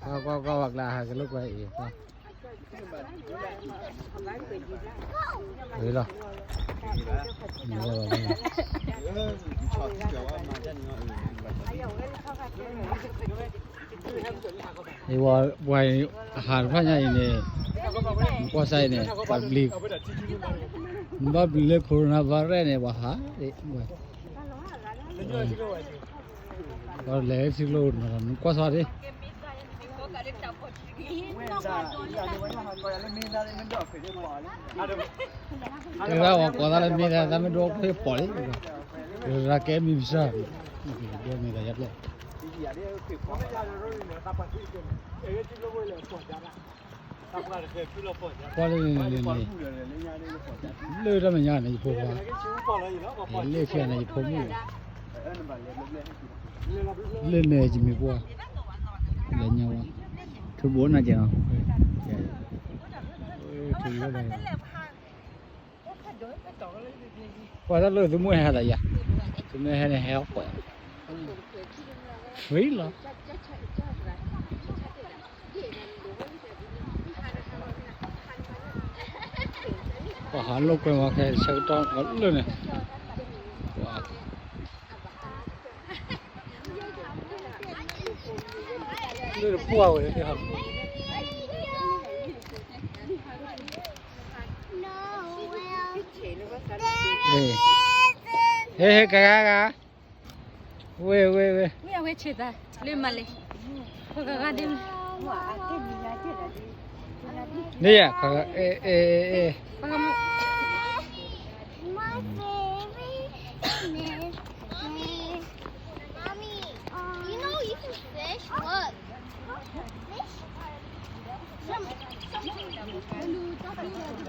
ကွၢ်ကွၢ်ကွၢ် ပှၤကျါဟးကလိာ်ကွၢ်အံၤ, လီၤ, အဝဲပှၤဟးတဖျၢၣ်ညါအံၤန့ၣ်, ကွၢ်စၢ်အံၤန့ၣ်, ပှၤဘျုး, နဘၣ်ဘျုးလၢ coronavirus န့ၣ် ပှၤဟး, ပှၤလဲၤထံကျိ, နကွၢ်စၢ်ဒၣ်, တဲဒၣ်ပှၤကိးသးလၢမ့ၢ်ဒၣ် သးမ့ၢ်ဒိးဖဲပီၣ်လံ, ရၤကဲမံၤပစၢ်, ဒိးမ့ၢ်သးယါပျဲၢ်, ကွၢ်လၢန့ၣ်န့ၣ်, လၢတၢ်မဲာ်ညါန့ၣ် ယဖိခွါ, လၢခံဂၤန့ၣ် ယဖိမုၣ်, လၢန့ၣ်ယမ့ၢ်ပှၢ်, လၢညါဝဲ, ထူဘိနၤကဲနီၤ, ထူဘိ, ပှၤတၢ်လၢသုမုၣ်ဟဲသးယၤ, သုမုၣ်ဟဲန့ၣ်ဟဲအီၣ်ကွဲး, free လီၤ. ပှၤဟးလိာ်ကွဲမးခဲဆၢကတီၢ်လၢန့ၣ်, လၢတပှၢ်ဝဲလၢဟး, ဟဲ ဟဲ ကဂၤဂၤ, ဝဲ ဝဲ ဝဲ, ဝဲ ဝဲဆ့သး, လၢမၤလဲၣ်, ပှၤဂၤဂၤဒ်, န့ၣ်ယၤ, အဲ အဲ အဲ အဲ, Mommy, you know you can fish. Look. Fish. Some, some,